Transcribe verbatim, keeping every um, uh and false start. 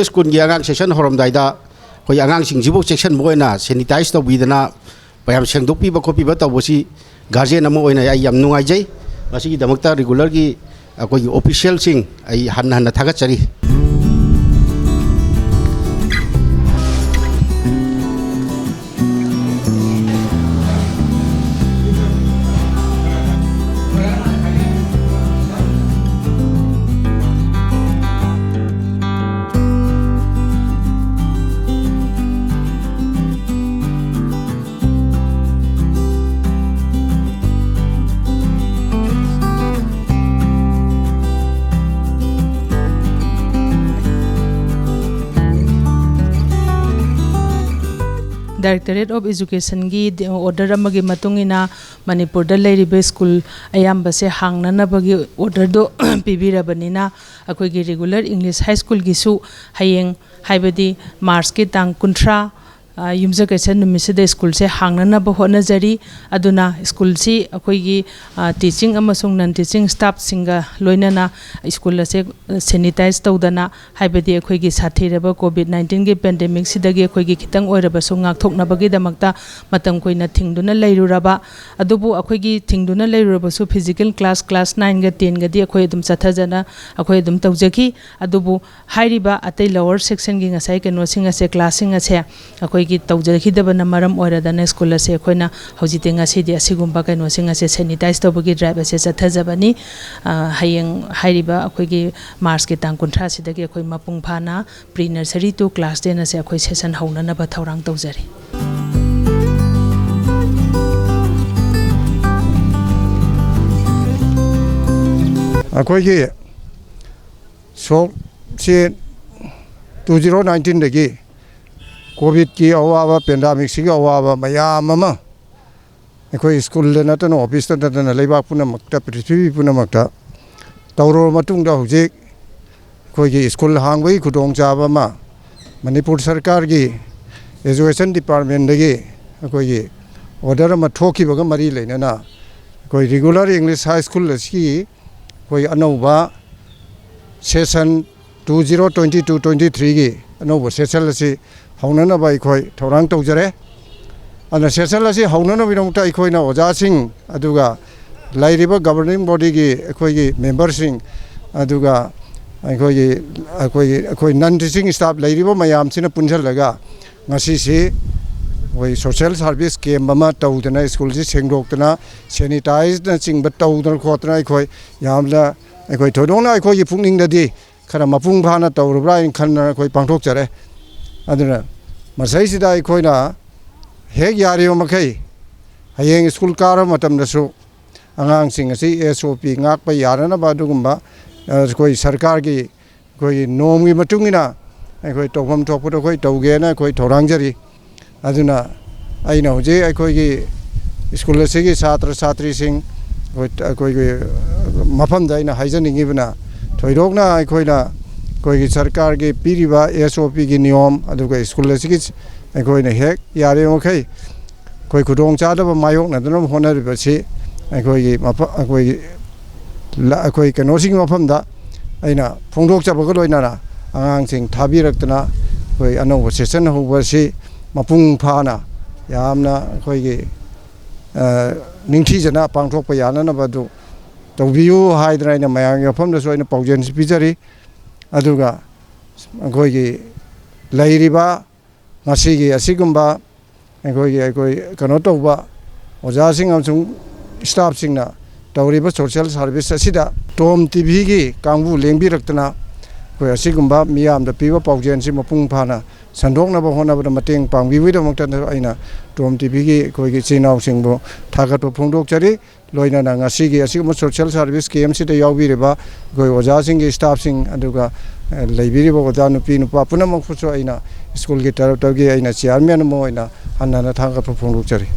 ꯁ꯭ꯀꯨꯜꯒꯤ ꯑꯉꯥꯡ ꯁꯦꯁꯟ ꯍꯧꯔꯝꯗꯥꯏꯗ ꯑꯩꯈꯣꯏ ꯑꯉꯥꯡꯁꯤꯡꯁꯤꯕꯨ ꯆꯦꯛꯁꯤꯟꯕ ꯑꯣꯏꯅ ꯁꯦꯅꯤꯇꯥꯏꯁ ꯇꯧꯕꯤꯗꯅ ꯃꯌꯥꯝ ꯁꯦꯡꯗꯣꯛꯄꯤꯕ ꯈꯣꯠꯄꯤꯕ ꯇꯧꯕꯁꯤ ꯒꯥꯔꯖꯤꯌꯟ ꯑꯃ ꯑꯣꯏꯅ ꯑꯩ ꯌꯥꯝ ꯅꯨꯡꯉꯥꯏꯖꯩ꯫ ꯃꯁꯤꯒꯤꯗꯃꯛꯇ ꯔꯤꯒꯨꯂꯔꯒꯤ ꯑꯩꯈꯣꯏꯒꯤ ꯑꯣꯐꯤꯁꯤꯌꯦꯜꯁꯤꯡ ꯑꯩ ꯍꯟꯅ ꯍꯟꯅ ꯊꯥꯒꯠꯆꯔꯤ꯫ Directorate of Educationꯒꯤ order ꯑꯃꯒꯤ ꯃꯇꯨꯡ ꯏꯟꯅ ꯃꯅꯤꯄꯨꯔꯗ ꯂꯩꯔꯤꯕ ꯁ꯭ꯀꯨꯜ ꯑꯌꯥꯝꯕꯁꯦ ꯍꯥꯡꯅꯅꯕꯒꯤ orderꯗꯣ ꯄꯤꯕꯤꯔꯕꯅꯤꯅ, ꯑꯩꯈꯣꯏꯒꯤ regular English High Schoolꯒꯤꯁꯨ ꯍꯌꯦꯡ, ꯍꯥꯏꯕꯗꯤ ꯃꯥꯔꯆꯀꯤ ꯇꯥꯡ ꯀꯨꯟꯊ꯭ꯔꯥ, ꯑ, ꯌꯨꯝꯁꯀꯩꯁ ꯅꯨꯃꯤꯠꯁꯤꯗ ꯁ꯭ꯀꯨꯜꯁꯦ ꯍꯥꯡꯅꯅꯕ ꯍꯣꯠꯅꯖꯔꯤ꯫ ꯑꯗꯨꯅ ꯁ꯭ꯀꯨꯜꯁꯤ ꯑꯩꯈꯣꯏꯒꯤ, ꯑ, teaching ꯑꯃꯁꯨꯡ non teaching staffꯁꯤꯡꯒ ꯂꯣꯏꯅꯅ ꯁ꯭ꯀꯨꯜ ꯑꯁꯦ ꯁꯦꯅꯤꯇꯥꯏꯁ ꯇꯧꯗꯅ, ꯍꯥꯏꯕꯗꯤ ꯑꯩꯈꯣꯏꯒꯤ ꯁꯥꯊꯤꯔꯕ COVID nineteenꯒꯤ pandemicꯁꯤꯗꯒꯤ ꯑꯩꯈꯣꯏꯒꯤ ꯈꯤꯇꯪ ꯑꯣꯏꯔꯕꯁꯨ ꯉꯥꯛꯊꯣꯛꯅꯕꯒꯤꯗꯃꯛꯇ ꯃꯇꯝ ꯀꯨꯏꯅ ꯊꯤꯡꯗꯨꯅ ꯂꯩꯔꯨꯔꯕ, ꯑꯗꯨꯕꯨ ꯑꯩꯈꯣꯏꯒꯤ ꯊꯤꯡꯗꯨꯅ ꯂꯩꯔꯨꯔꯕꯁꯨ physical class, class nineꯒ tenꯒꯗꯤ ꯑꯩꯈꯣꯏ ꯑꯗꯨꯝ ꯆꯠꯊꯖꯅ ꯑꯩꯈꯣꯏ ꯑꯗꯨꯝ ꯇꯧꯖꯈꯤ꯫ ꯑꯗꯨꯕꯨ ꯍꯥꯏꯔꯤꯕ ꯑꯇꯩ lower sectionꯒꯤ ꯉꯁꯥꯏ ꯀꯩꯅꯣꯁꯤꯡ ꯑꯁꯦ, classꯁꯤꯡ ꯑꯁꯦ ꯑꯩꯈꯣꯏꯒꯤ ꯇꯧꯖꯈꯤꯗꯕꯅ ꯃꯔꯝ ꯑꯣꯏꯔꯗꯅ ꯁ꯭ꯀꯨꯜ ꯑꯁꯦ ꯑꯩꯈꯣꯏꯅ ꯍꯧꯖꯤꯛꯇꯤ ꯉꯁꯤꯗꯤ ꯑꯁꯤꯒꯨꯝꯕ ꯀꯩꯅꯣꯁꯤꯡ ꯑꯁꯦ sanitize ꯇꯧꯕꯒꯤ drive ꯑꯁꯦ ꯆꯠꯊꯖꯕꯅꯤ꯫ ꯑ, ꯍꯌꯦꯡ ꯍꯥꯏꯔꯤꯕ ꯑꯩꯈꯣꯏꯒꯤ ꯃꯥꯔꯆꯀꯤ ꯇꯥꯡ ꯀꯨꯟꯊ꯭ꯔꯥꯁꯤꯗꯒꯤ ꯑꯩꯈꯣꯏ ꯃꯄꯨꯡ ꯐꯥꯅ pre nursery to class ten ꯑꯁꯦ ꯑꯩꯈꯣꯏ session ꯍꯧꯅꯅꯕ ꯊꯧꯔꯥꯡ ꯇꯧꯖꯔꯤ꯫ ꯑꯩꯈꯣꯏꯒꯤ ꯁꯣꯛꯁꯤ two zero nineteenꯗꯒꯤ COVIDꯀꯤ ꯑꯋꯥꯕ, pandemicꯁꯤꯒꯤ ꯑꯋꯥꯕ ꯃꯌꯥꯝ ꯑꯃ ꯑꯩꯈꯣꯏ ꯁ꯭ꯀꯨꯜꯗ ꯅꯠꯇꯅ, officeꯇ ꯅꯠꯇꯅ, ꯂꯩꯕꯥꯛ ꯄꯨꯝꯅꯃꯛꯇ, ꯄ꯭ꯔꯤꯊꯤꯕꯤ ꯄꯨꯝꯅꯃꯛꯇ ꯇꯧꯔꯕ ꯃꯇꯨꯡꯗ, ꯍꯧꯖꯤꯛ ꯑꯩꯈꯣꯏꯒꯤ ꯁ꯭ꯀꯨꯜ ꯍꯥꯡꯕꯒꯤ ꯈꯨꯗꯣꯡꯆꯥꯕ ꯑꯃ ꯃꯅꯤꯄꯨꯔ ꯁꯔꯀꯥꯔꯒꯤ Education Departmentꯗꯒꯤ ꯑꯩꯈꯣꯏꯒꯤ order ꯑꯃ ꯊꯣꯛꯈꯤꯕꯒ ꯃꯔꯤ ꯂꯩꯅꯅ, ꯑꯩꯈꯣꯏ regular English High School ꯑꯁꯤꯒꯤ ꯑꯩꯈꯣꯏ ꯑꯅꯧꯕ session two zero twenty two twenty ꯊ꯭ꯔꯤꯒꯤ ꯑꯅꯧꯕ ꯁꯦꯁꯟ ꯑꯁꯤ ꯍꯧꯅꯅꯕ ꯑꯩꯈꯣꯏ ꯊꯧꯔꯥꯡ ꯇꯧꯖꯔꯦ꯫ ꯑꯗꯨꯅ ꯁꯦꯁꯟ ꯑꯁꯤ ꯍꯧꯅꯅꯕꯒꯤꯗꯃꯛꯇ ꯑꯩꯈꯣꯏꯅ ꯑꯣꯖꯥꯁꯤꯡ, ꯑꯗꯨꯒ ꯂꯩꯔꯤꯕ ꯒꯕꯔꯅꯤꯡ ꯕꯣꯗꯤꯒꯤ ꯑꯩꯈꯣꯏꯒꯤ ꯃꯦꯝꯕꯔꯁꯤꯡ, ꯑꯗꯨꯒ ꯑꯩꯈꯣꯏꯒꯤ, ꯑꯩꯈꯣꯏꯒꯤ, ꯑꯩꯈꯣꯏ ꯅꯟ ꯇꯤꯆꯤꯡ ꯁ꯭ꯇꯥꯐ ꯂꯩꯔꯤꯕ ꯃꯌꯥꯝꯁꯤꯅ ꯄꯨꯟꯁꯤꯜꯂꯒ ꯉꯁꯤꯁꯤ ꯑꯩꯈꯣꯏ ꯁꯣꯁꯦꯜ ꯁꯥꯔꯚꯤꯁ ꯀꯦꯝꯞ ꯑꯃ ꯇꯧꯗꯅ, ꯁ꯭ꯀꯨꯜꯁꯤ ꯁꯦꯡꯗꯣꯛꯇꯅ, ꯁꯦꯅꯤꯇꯥꯏꯖꯅꯆꯤꯡꯕ ꯇꯧꯗꯅ ꯈꯣꯠꯇꯅ ꯑꯩꯈꯣꯏ ꯌꯥꯝꯅ, ꯑꯩꯈꯣꯏ ꯊꯣꯏꯗꯣꯛꯅ ꯑꯩꯈꯣꯏꯒꯤ ꯄꯨꯛꯅꯤꯡꯗꯗꯤ ꯈꯔ ꯃꯄꯨꯡ ꯐꯥꯅ ꯇꯧꯔꯕ꯭ꯔꯥ ꯍꯥꯏꯅ ꯈꯟꯗꯅ ꯑꯩꯈꯣꯏ ꯄꯥꯡꯊꯣꯛꯆꯔꯦ꯫ ꯑꯗꯨꯅ ꯃꯁꯤꯗꯩꯁꯤꯗ ꯑꯩꯈꯣꯏꯅ ꯍꯦꯛ ꯌꯥꯔꯤꯕ ꯃꯈꯩ ꯍꯌꯦꯡ ꯁ꯭ꯀꯨꯜ ꯀꯥꯔꯕ ꯃꯇꯝꯗꯁꯨ ꯑꯉꯥꯡꯁꯤꯡ ꯑꯁꯤ ꯑꯦꯁ ꯑꯣ ꯄꯤ ꯉꯥꯛꯄ ꯌꯥꯅꯅꯕ ꯑꯗꯨꯒꯨꯝꯕ, ꯑ, ꯑꯩꯈꯣꯏ ꯁꯔꯀꯥꯔꯒꯤ ꯑꯩꯈꯣꯏꯒꯤ ꯅꯣꯝꯒꯤ ꯃꯇꯨꯡ ꯏꯟꯅ ꯑꯩꯈꯣꯏ ꯇꯧꯐꯝ ꯊꯣꯛꯄꯗꯣ ꯑꯩꯈꯣꯏ ꯇꯧꯒꯦꯅ ꯑꯩꯈꯣꯏ ꯊꯧꯔꯥꯡꯖꯔꯤ꯫ ꯑꯗꯨꯅ ꯑꯩꯅ ꯍꯧꯖꯤꯛ ꯑꯩꯈꯣꯏꯒꯤ ꯁ꯭ꯀꯨꯜ ꯑꯁꯤꯒꯤ ꯁꯥꯇ꯭ꯔ ꯁꯥꯇ꯭ꯔꯤꯁꯤꯡ ꯑꯩꯈꯣꯏ, ꯑꯩꯈꯣꯏꯒꯤ ꯃꯐꯝꯗ ꯑꯩꯅ ꯍꯥꯏꯖꯅꯤꯡꯉꯤꯕꯅ, ꯊꯣꯏꯗꯣꯛꯅ ꯑꯩꯈꯣꯏꯅ, ꯑꯩꯈꯣꯏꯒꯤ ꯁꯔꯀꯥꯔꯒꯤ ꯄꯤꯔꯤꯕ ꯑꯦꯁ ꯑꯣ ꯄꯤꯒꯤ ꯅꯤꯌꯣꯝ, ꯑꯗꯨꯒ ꯁ꯭ꯀꯨꯜ ꯑꯁꯤꯒꯤ ꯑꯩꯈꯣꯏꯅ ꯍꯦꯛ ꯌꯥꯔꯤꯕ ꯃꯈꯩ ꯑꯩꯈꯣꯏ ꯈꯨꯗꯣꯡꯆꯥꯗꯕ ꯃꯥꯌꯣꯛꯅꯗꯅꯕ ꯍꯣꯠꯅꯔꯤꯕꯁꯤ ꯑꯩꯈꯣꯏꯒꯤ ꯃꯐ-, ꯑꯩꯈꯣꯏꯒꯤ ꯂ-, ꯑꯩꯈꯣꯏ ꯀꯩꯅꯣꯁꯤꯡꯒꯤ ꯃꯐꯝꯗ ꯑꯩꯅ ꯐꯣꯡꯗꯣꯛꯆꯕꯒ ꯂꯣꯏꯅꯅ ꯑꯉꯥꯡꯁꯤꯡ ꯊꯥꯕꯤꯔꯛꯇꯅ ꯑꯩꯈꯣꯏ ꯑꯅꯧꯕ ꯁꯦꯁꯟ ꯍꯧꯕ ꯑꯁꯤ ꯃꯄꯨꯡ ꯐꯥꯅ ꯌꯥꯝꯅ ꯑꯩꯈꯣꯏꯒꯤ, ꯑ, ꯅꯤꯡꯊꯤꯖꯅ ꯄꯥꯡꯊꯣꯛꯄ ꯌꯥꯅꯅꯕ ꯑꯗꯨ ꯇꯧꯕꯤꯌꯨ ꯍꯥꯏꯗꯅ ꯑꯩꯅ ꯃꯌꯥꯝꯒꯤ ꯃꯐꯝꯗꯁꯨ ꯑꯩꯅ ꯄꯥꯎꯖꯦꯜꯁꯤ ꯄꯤꯖꯔꯤ꯫ ꯑꯗꯨꯒ ꯑꯩꯈꯣꯏꯒꯤ ꯂꯩꯔꯤꯕ ꯉꯁꯤꯒꯤ ꯑꯁꯤꯒꯨꯝꯕ ꯑꯩꯈꯣꯏꯒꯤ, ꯑꯩꯈꯣꯏ ꯀꯩꯅꯣ ꯇꯧꯕ ꯑꯣꯖꯥꯁꯤꯡ ꯑꯃꯁꯨꯡ ꯁ꯭ꯇꯥꯐꯁꯤꯡꯅ ꯇꯧꯔꯤꯕ ꯁꯣꯁꯦꯜ ꯁꯥꯔꯚꯤꯁ ꯑꯁꯤꯗ ꯇꯣꯝ ꯇꯤꯚꯤꯒꯤ ꯀꯥꯡꯕꯨ ꯂꯦꯡꯕꯤꯔꯛꯇꯅ ꯑꯩꯈꯣꯏ ꯑꯁꯤꯒꯨꯝꯕ ꯃꯤꯌꯥꯝꯗ ꯄꯤꯕ ꯄꯥꯎꯖꯦꯜꯁꯤ ꯃꯄꯨꯡ ꯐꯥꯅ ꯁꯟꯗꯣꯛꯅꯕ ꯍꯣꯠꯅꯕꯗ ꯃꯇꯦꯡ ꯄꯥꯡꯕꯤꯕꯒꯤꯗꯃꯛꯇ ꯑꯩꯅ ꯇꯣꯝ ꯇꯤꯚꯤꯒꯤ ꯑꯩꯈꯣꯏꯒꯤ ꯏꯆꯤꯜ ꯏꯅꯥꯎꯁꯤꯡꯕꯨ ꯊꯥꯒꯠꯄ ꯐꯣꯡꯗꯣꯛꯆꯔꯤ꯫ ꯂꯣꯏꯅꯅ ꯉꯁꯤꯒꯤ ꯑꯁꯤꯒꯨꯝꯕ ꯁꯣꯁꯦꯜ ꯁꯥꯔꯚꯤꯁ ꯀꯦꯝꯞꯁꯤꯗ ꯌꯥꯎꯕꯤꯔꯤꯕ ꯑꯩꯈꯣꯏ ꯑꯣꯖꯥꯁꯤꯡꯒꯤ ꯁ꯭ꯇꯥꯐꯁꯤꯡ, ꯑꯗꯨꯒ, ꯑ, ꯂꯩꯕꯤꯔꯤꯕ ꯑꯣꯖꯥ ꯅꯨꯄꯤ ꯅꯨꯄꯥ ꯄꯨꯝꯅꯃꯛꯄꯨꯁꯨ ꯑꯩꯅ ꯁ꯭ꯀꯨꯜꯒꯤ ꯇꯔꯞꯇꯒꯤ ꯑꯩꯅ ꯆꯤꯌꯥꯔꯃꯦꯟ ꯑꯃ ꯑꯣꯏꯅ ꯍꯟꯅ ꯍꯟꯅ ꯊꯥꯒꯠꯄ ꯐꯣꯡꯗꯣꯛꯆꯔꯤ꯫